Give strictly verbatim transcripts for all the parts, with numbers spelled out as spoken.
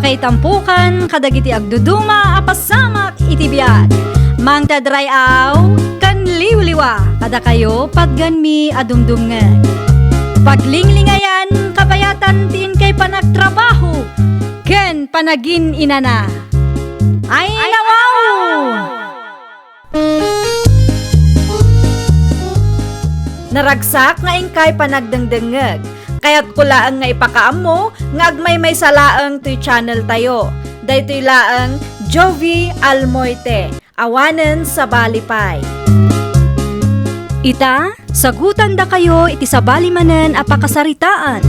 Itampukan kadagiti agduduma a pasamak iti biag. Mangted ray-aw ken liwliwa kadakayo patgenmi a dumdumngeg. Paglinglingayan, kabayatan ti inkay panagtrabaho ken panagin-inana. Ay, nawaw! Naragsak nga inkay panagdengdengngeg. Kayatko laeng nga ipakaammo nga agmaymaysa laeng toy channel tayo. Daytoy laeng Jovi Almoite, awanen sabali pay. Ita, sagutandakayo iti sabali manen a pakasaritaan.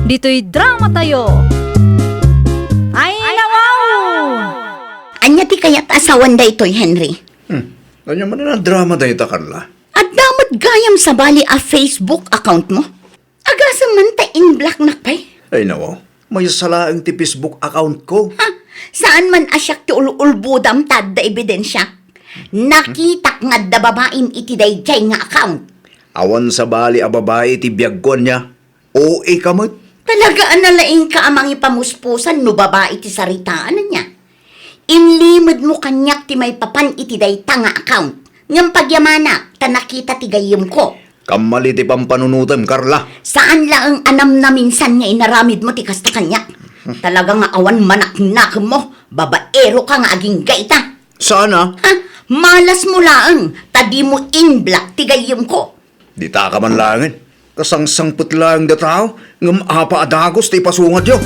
Ditoy drama tayo. Ay, nawaw! Ania ti kayat a sawen daytoy, Henry? Hmm. Ania manen a drama dayta, Carla? Adda met gayam sabali a Facebook account mo? Agasem man ta in-blocknak pay? Ay, nawaw. Maysa laeng ti Facebook account ko. Ha? Saan man a siak ti ul-ulbodam ta adda ebidensiak? Nakitak nga adda babaim iti daydiay nga account. Awan sabali a babai ti biagko, ania? O ika met? Talaga a nalaingka a mangipamuspusan no babai ti saritaan, ania? Inlimedmo kaniak ti maipapan iti dayta nga account. Ngem pagyamanak, ta nakita ti gayyemko. Kammali ti pampanunotem, Carla. Saan laeng a namnaminsan nga inaramidmo ti kasta kaniak. Talaga nga awan manaknakemmo, babaeroka nga agingga ita. Saan a? Ha? Malasmo laeng, ta dimo in-block ti gayyemko. Ditaka man laengen. Kasangsangpet laeng da tao, ngem apa a dagus ti ipasungadyo?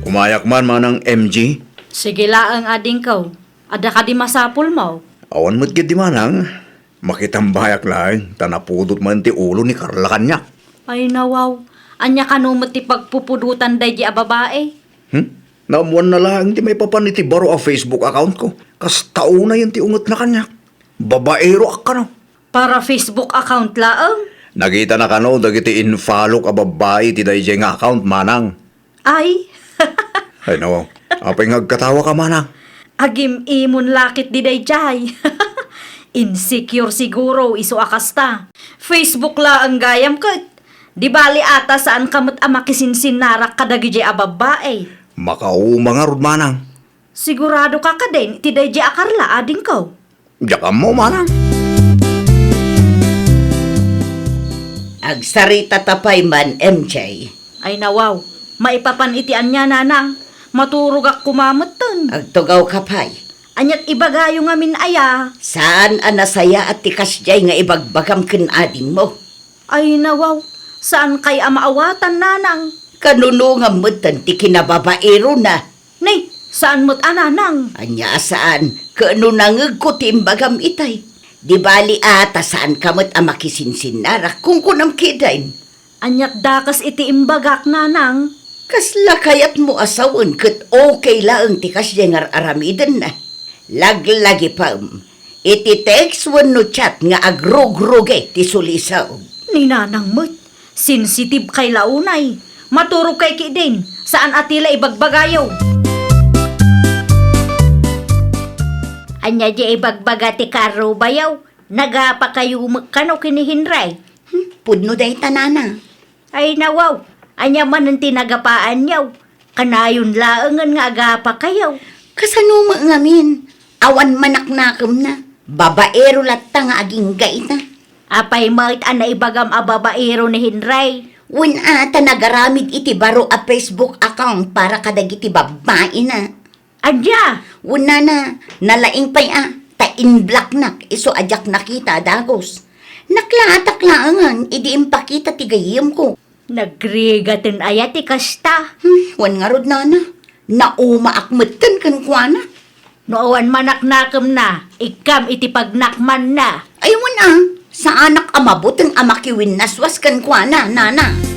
Umayak man, Manang M G. Sige laeng, adingko. Adda kadi masapulmo? Awan met ketdi, Manang. Makitambayak laeng, ta napudot man ti ulo ni Carla kaniak. Ay, nawaw. Ania kano met ti pagpupudotan daydi a babai? Hmm? Naammoanna laeng ti maipapan iti baro a Facebook account ko. Kasta unayen ti ungetna kaniak. Babaeroak kano. Para Facebook account laeng? Nakitana kano dagiti in-followk a babbai ti daydiay nga account, Manang. Ay. Ay, nawaw. Apay nga agkatawaka, Manang? Agim-imon la ketdi daydiay. Insecure siguro isu a kasta. Facebook laeng gayam ket. Di bali ata saanka met a makisinsinnarak kadagidi a babbai. Makauma ngarud, Manang. Siguradoka kadin iti daydi a Carla, adingko? Diak ammo, Manang. Agsaritata pay man, M J. Ay, nawaw. Maipapan iti ania, Nanang? Maturogak koma metten. Agtugawka pay. Aniat ibagayo ngamin aya? Saan a nasayaat ti kasdiay nga ibagbagam ken adingmo? Ay, nawaw. Saankay a maawatan, Nanang? Kanunongam metten ti kinababaerona. Nay, saan met a, Nanang? Ania a saan? Ket no nangegko ti imbagam itay. Di bali a ta saanka met a makisinsinnarak, kunkunam ketdin. Aniat dakes iti imbagak, Nanang? Kasla kayatmo a sawen ket okay laeng ti kasdiay nga ar-aramidenna. Laglagipem, iti text wenno chat nga agrugrugi ti sulisog. Ni Nanang met, sensitive kay la unay. Maturogkay ketdin, saan a ti la ibagbagayo. Ania di ibagbaga ti karubayo? Nagapakayo met kano ken ni Henry? Hmm, pudno dayta, Nana. Ay, nawaw, ania manen ti nagapaanyo? Kanayon laengen nga agapakayo. Kasano met ngamin? Awan manaknakemna. Babaero latta nga agingga ita. Apay met a naibagam a babaero ni Henry? Wen a, ta nagaramid iti baro a Facebook account para kadagiti babbaina. Ania? Wen, Nana, nalaing pay a, ta inblocknak isu a diak nakita a dagus. Naklaatak laengen idi impakita ti gayyemko. Nagrigaten aya ti kasta? Hmm, wen ngarud, Nana. Naumaak metten kenkuana. No awan manaknakemna, ikkam iti pagnakmanna. Ay, wen a, saanak a mabuteng a makiwinnaswas kenkuana, Nana.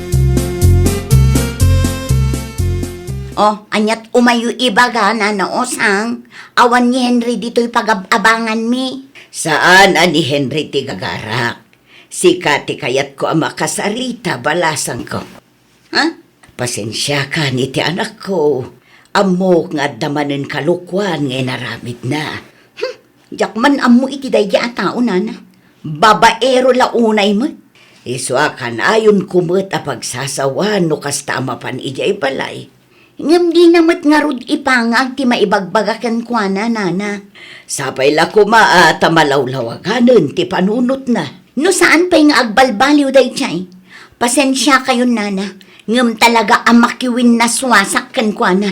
Oh, aniat umayo ibaga, Nana Osang? Awan ni Henry ditoy pagab-abanganmi. Saan a ni Henry ti gagarak. Sika ti kayatko a makasarita, balasangko. Ha? Pasensiakan iti anakko. Ammok nga adda manen kalokuan nga inaramidna. Hmm, diak man ammo iti daydi a tao, Nana. Babaero la unay met. Isu a kanayonko met a pagsasawa no kasta a mapan idiay balay. Ngem dina met ngarud ipangag ti maibagbaga kenkuana, nana. Sapay la koma a ta malawlawaganen ti panunotna. No saan pay nga agbalbaliw daydiay, pasensiakayon, nana, ngem talaga a makiwinnaswasak kenkuana.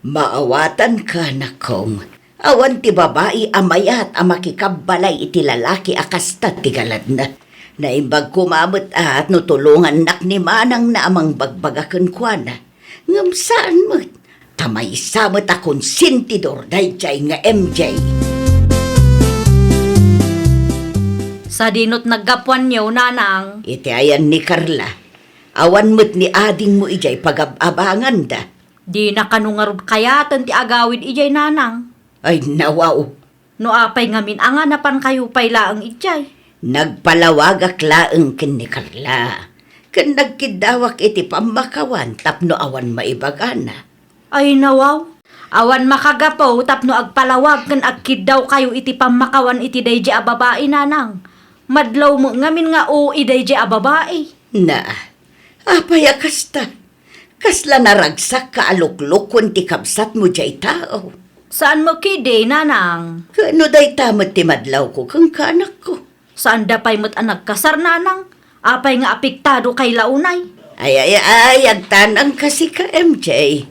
Maawatanka, nakong. Awan ti babai a mayat a makikabbalay iti lalaki a kasta ti galadna. Naimbag koma met a no tulongannak ni manangna a mangbagbaga kenkuana. Ngem saan met, ta maysa met a konsentidor daydiay nga M J. Sadinot naggapuanyo, nanang? Iti ayan ni Carla. Awan met ni adingmo idiay pagab-abanganda. Dina kano ngarud kayaten ti agawid idiay, nanang. Ay, nawaw. No apay ngamin a nga napankayo pay laeng idiay? Nagpalawagak laeng ken ni Carla, ken nagkiddawak iti pammakawan tapno awan maibagana. Ay, nawaw. Awan makagapu tapno agpalawag ken agkiddawkayo iti pammakawan iti daydiay a babai, nanang. Madlaw met ngamin nga ui daydiay a babai. Na, apay a kasta? Kasla naragsak ka a luklukon ti kabsatmo diay tao. Saan mo kidi, nanang? Ket no dayta met ti madlawko kenka, anakko. Saanda pay met a nagkasar, nanang. Apay nga apektado kay la unay? Ay, ay, ay, agtanangka sika, M J.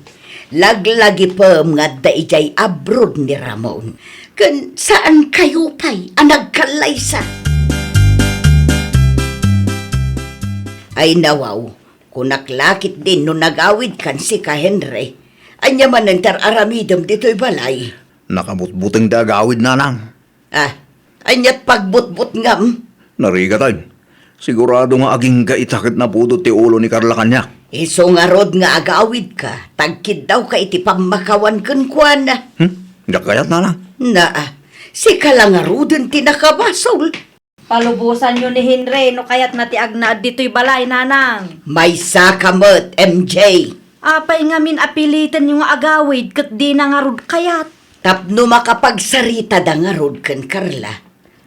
Laglagipem nga adda idiay abroad ni Ramon. Ken saan kayo pay a nagkallaysa? Ay, nawaw. Kunak la ketdin no nagawidkan sika, Henry. Ania manen ti ar-aramidem ditoy balay? Nakabutbuteng ti agawid, nanang. Ah, ania't pagbutbutngam? Narigaten. Sigurado nga agingga ita ket napudot ti ulo ni Carla kaniak. Isu ngarud nga agawidka, ta agkiddawka iti pammakawan kenkuana. Hmm? Diak kayat, nanang. Naa, sika la ngaruden ti nakabasol. Palubosanyo ni Henry no kayatna ti agnaed ditoy balay, nanang. Maysaka met, M J. Apay ngamin a pilitenyo nga agawid ket dina ngarud kayat? Tapno makapagsaritada ngarud ken Carla,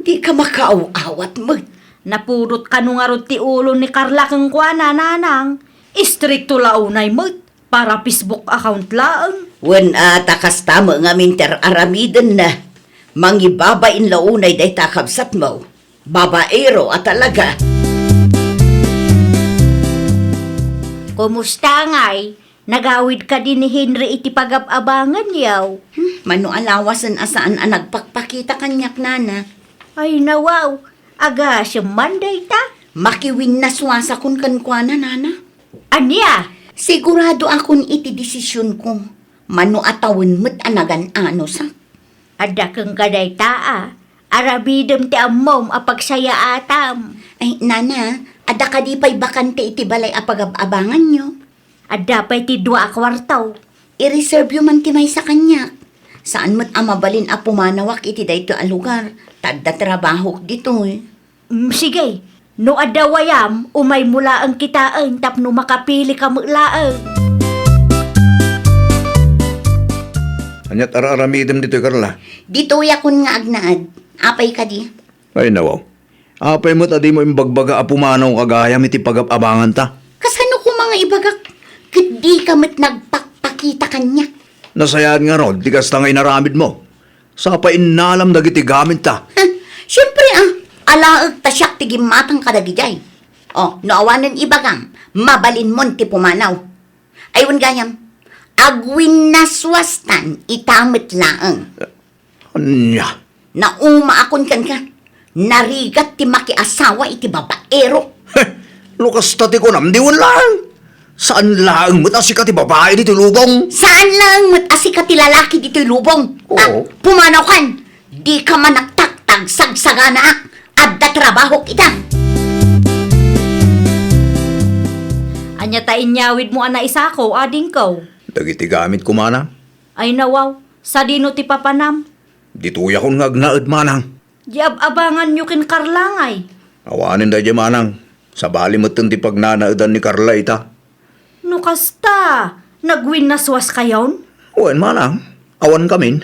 dika makaaw-awat met. Napudot kano ngarud ti ulo ni Carla kenkuana, nanang. Istrikto la unay met. Para Facebook account laeng. Wen a, ta kasta met ngamin ti ar-aramidenna. Mangibabain la unay dayta a kabsatmo. Babaero a talaga. Kumusta ngay? Nagawid kadi ni Henry iti pagab-abanganyo? Hmm, mano a lawasen a saan a nagpakpakita kaniak, nana? Ay, nawaw. Agasem man dayta? Makiwinnaswasakon kenkuana, nana. Ania? Siguradoakon iti desisionko. Mano a tawen met a nagan-anosak. Adda kenka dayta a, aramidem ti ammom a pagsayaatam. Ay, nana, adda kadi pay bakante iti balay a pagab-abanganyo? Adda pay ti dua a kuarto. I-reserveyo man ti maysa kaniak. Saan met a mabalin a pumanawak iti daytoy a lugar, ta adda trabahok ditoy. Mm, sige. No adda wayam, umaymo laeng kitaen tapno makapilika met laeng. Ania't ar-aramidem ditoy, Carla? Ditoyakon nga agnaed. Apay kadi? Ay, nawaw. Apay met a dimo imbagbaga a pumanaw ka gayam iti pagab-abanganta? Kasano koma nga ibagak? Ket dika met nagpakpakita kaniak. Nasayaat ngarud ti kasta nga inaramidmo. Sapay innalam dagiti gamitta. Heh, siempre, ah, alaek ta siak ti gimmatang kadagidiay. Oh, no awanen ibagam, mabalinmon ti pumanaw. Ay, wen gayam, agwinnaswastan ita met laeng. Ania? Naumaakon kenka. Narigat ti makiasawa iti babaero. Heh, no kasta ti kunam, di wen laeng. Saan laeng met a sika ti babai ditoy lubong? Saan laeng met a sika ti lalaki ditoy lubong? Oo. Ah, pumanawkan. Dika manaktak ta agsagsaganaak. Adda trabahok ita. Ania ta inyawidmo a naisako, adingko? Dagiti gamitko, manang. Ay, nawaw, sadino ti papanam? Ditoyakon nga agnaed, manang. Di ab-abanganyo ken Carla ngay? Awanen daydiay, manang. Sabali metten ti pagnanaedan ni Carla ita. No kasta, nagwinnaswaskayon? Wen, manang. Awankamin.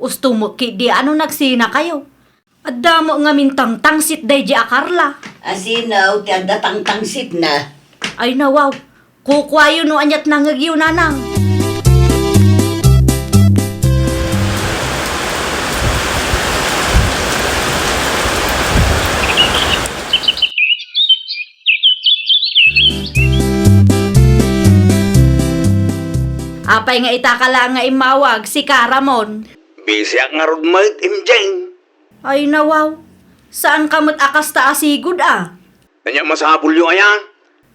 Usto met ketdi a no nagsinakayo. Adda met ngamin tangtangsit daydi a Carla. Asino ti adda tangtangsitna? Ay nawaw, kukuayo no aniat nangegyo, nanang. Apay nga itaka laeng nga immawag, sika, Ramon? Bisiak ngarud met, M J. Ay nawaw, saanka met a kasta a sigud a. Ania masapulyo aya?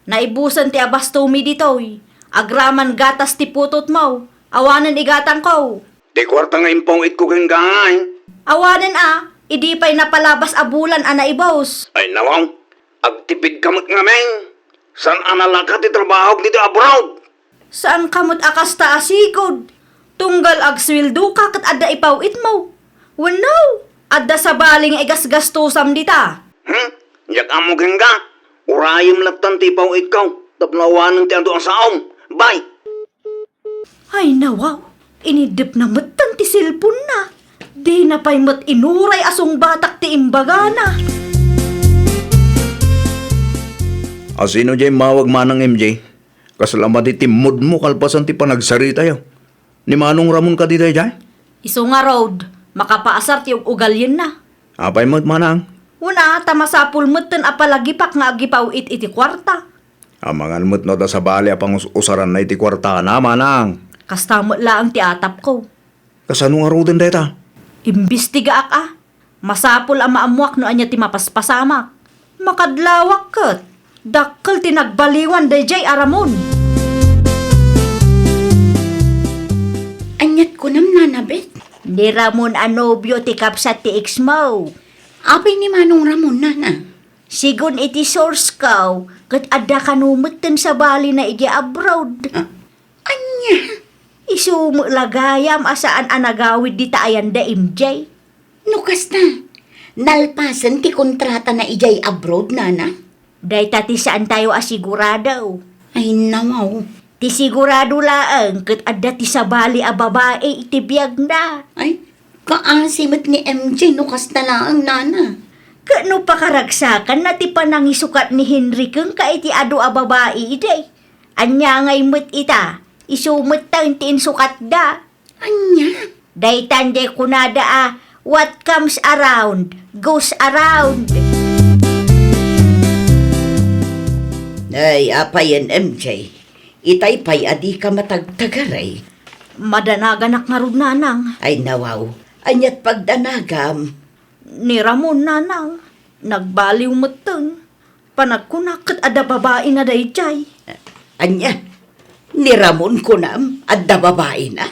Naibusen ti abastomi ditoy. Agraman gatas ti putotmo. Awanen igatangko. Ti kuarta nga impaw-itko kenka, ay. Awanen a, idi pay napalabas a bulan a naibus. Ay nawaw, agtipidka met ngamin. Saan a nalaka ti trabahok ditoy abroad? Saanka met a kasta a sigud. Tunggal agsueldoka ket adda ipaw-itmo. Wenno, adda sabali nga igasgastosam dita. Hmm? Diak ammo kenka. Urayem lattan ti ipaw-itko tapno awanen ti adu a saom. Bay! Ay nawaw, iniddepna metten ti cellphone-na. Dina pay met inuray a sungbatak ti imbagana. Asino diay immawag, Manang M J? Kasla madi ti mood-mo kalpasan ti panagsaritayo. Ni Manong Ramon kadi daydiay? Isu ngarud, makapaasar ti ug-ugalienna. Apay met, Manang? Wen a, ta masapul metten a palagipak nga agipaw-it iti kuarta. Amangan met no adda sabali a pangus-usaranna iti kuartana, Manang. Kasta met laeng ti atapko. Kasano ngaruden dayta? Imbestigaak a. Masapul a maammoak no ania ti mapaspasamak. Makadlawak ket, dakkel ti nagbaliwan daydiay a Ramon. Aniat kunam, Nana Beth? Ni Ramon a nobio ti kabsat ti ex-mo. Apay ni Manong Ramon, Nana? Sigun iti source ko, ket adda kano metten sabalina idiay abroad. Ah, ania? Isu met la gayam a saan a nagawid dita ayan da M J. No kasta, nalpasen ti kontratana idiay abroad, Nana? Dayta ti saantayo a sigurado. Ay, nawaw. Ti sigurado laeng ket adda ti sabali a babai iti biagna. Ay, kaasi met ni M J no kasta laeng, Nana. Ket no pakaragsakanna ti panangisukat ni Henry kenka iti adu a babai idi, ania ngay met ita, isu metten ti insukatda. Ania? Daytan diay kunada a, "What comes around, goes around." Ay, apayen, M J? Itay pay a dika matagtagaray. Madanaganak ngarud, Nanang. Ay, nawaw. Aniat pagdanagam? Ni Ramon, Nanang. Nagbaliw metten. Panagkunak ket adda babaina daydiay. Ania? Ni Ramon kunam, adda babaina?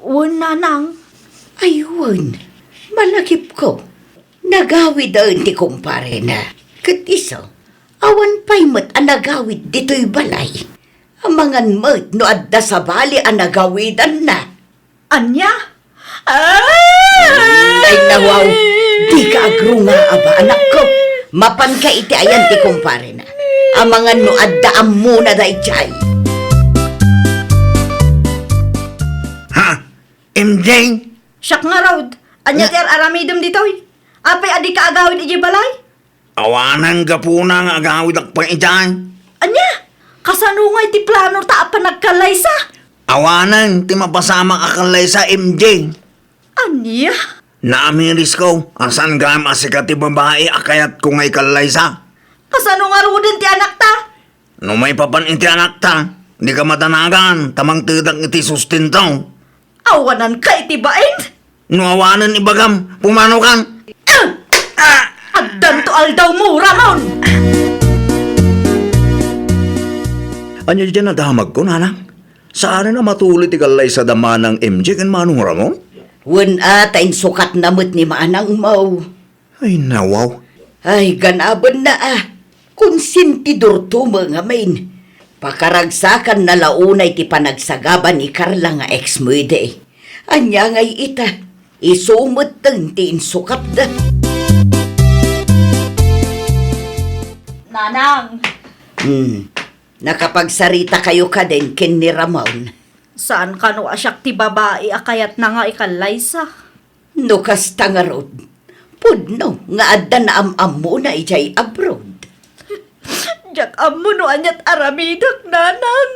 Wen, Nanang. Ay, wen. Malagipko. Nagawiden ti kumparena. Ket isu, awan pay met a nagawid ditoy balay. Amangan met no adda sabali a nagawidanna. Ania? Ah! Ay, nawaw, dika agrungaaba, anakko. Mapanka iti ayan ti kumparena. Amangan no adda ammona daydiay. Ha? M J? Siak ngarud, ania ti ar-aramidem ditoy? Apay a dika agawid idiay balay? Awanen gapuna nga agawidak pay idiay. Ania? Kasano ngay ti planota a panagkallaysa? Awanen ti mapasamak a kallaysa, M J. Ania? Naamirisko a saan gayam a sika ti babai a kayatko nga ikallaysa. Kasano ngaruden ti anakta? No maipapan iti anakta, dika madanagan ta mangtedak iti sustento. Awananka iti bain? No awanen ibagam, pumanokan. Ah! Ah! Addanto aldawmo, Ramon! Ania diay nadamagko, Nanang? Saanen a matuloy ti kallaysada Manang M J ken Manong Ramon? Wen a, ta insukatna met ni Manangmo. Ay, nawaw. Ay, ganabenna a. Konsentidorto met ngamin. Pakaragsakanna la unay ti panagsagaba ni Carla nga ex-mo idi. Ania ngay ita? Isu metten ti insukatda. Nanang! Hmm. Nakapagsaritakayo kadin ken ni Ramon? Saan kano a siak ti babai a kayatna nga ikallaysa? No kasta ngarud, Pudno nga adda naam-ammona idiay abroad. Diak ammo no aniat aramidek, nanang.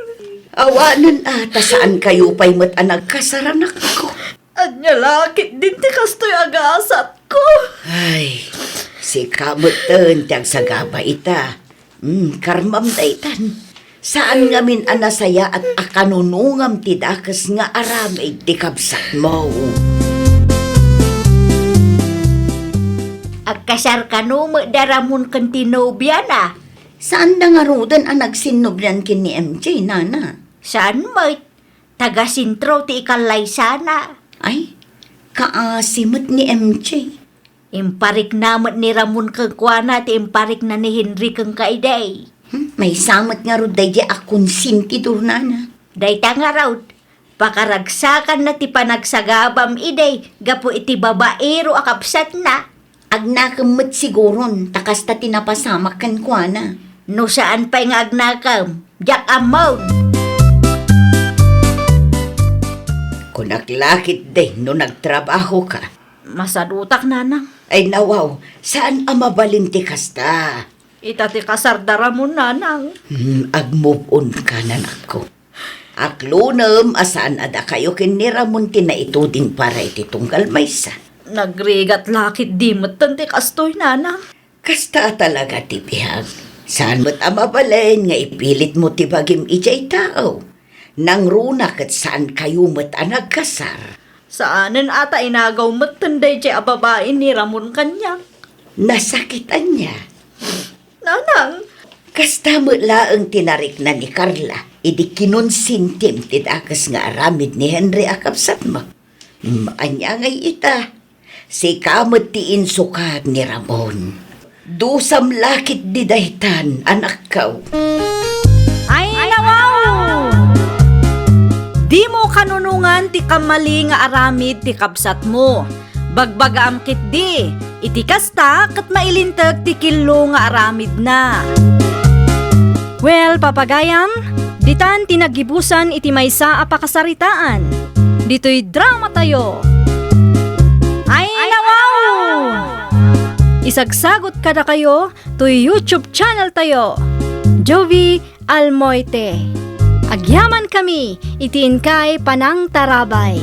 Awanen a, ta saan kayo pay met a nagkasar, anakko. Ania la ketdin ti kastoy a gasatko? Ay, sika metten ti agsagaba ita. Mm, karmam daytan. Saan ngamin a nasayaat a kanunongam ti dakes nga aramid ti kabsatmo. Agkasar kano met da Ramon ken ti nobiana? Saanda ngaruden a nagsinnobian ken ni M J, nana. Saan met? Taga-sentro ti ikallaysana. Ay, kaasi met ni M J. Imparikna met ni Ramon kenkuana ti imparikna ni Henry kenka idi. Hmm, maysa met ngarud daydi a konsentidor, nana. Dayta ngarud, pakaragsakanna ti panagsagabam idi gapu iti babaero a kabsatna. Agnakem met siguron, ta kasta ti napasamak kenkuana. No saan pay nga agnakem, diak ammon. Kunak la ketdi no nagtrabahoka. Masadutak, nanang. Ay, nawaw, saan a mabalin ti kasta? Ita ti kasar da Ramon, nanang. Hmm, ag-move on ka, nanakko. Aklonem a saan a dakayo ken ni Ramon ti naituding para iti tunggal maysa. Nagrigat la ketdi metten ti kastoy, nanang. Kasta a talaga ti biag. Saan met a mabalin nga ipilitmo ti bagim idiay tao. Nangruna ket saan kayo met a nagkasar. Saanen a ta inagaw metten daydiay a babai ni Ramon kaniak. Nasakit ania? Nanang! Kasta met laeng ti narikna ni Carla idi kinonsentim ti dakes nga aramid ni Henry a kabsatmo. Mm, ania ngay ita? Sika met ti insukat ni Ramon. Dusam la ketdi daytan, anakko. Ay, nawaw! Dimo kanunongan ti kammali nga aramid ti kabsatmo. Bagbagaam ketdi, iti kasta ket mailinteg ti kello nga aramidna. Well, papagayam, ditan ti naggibusan iti maysa a pakasaritaan. Ditoy dramatayo. Ay, nawaw! Isagsagot kadakayo toy YouTube channel tayo, Jovie Almoite. Agyamankami iti inkay panangtarabay.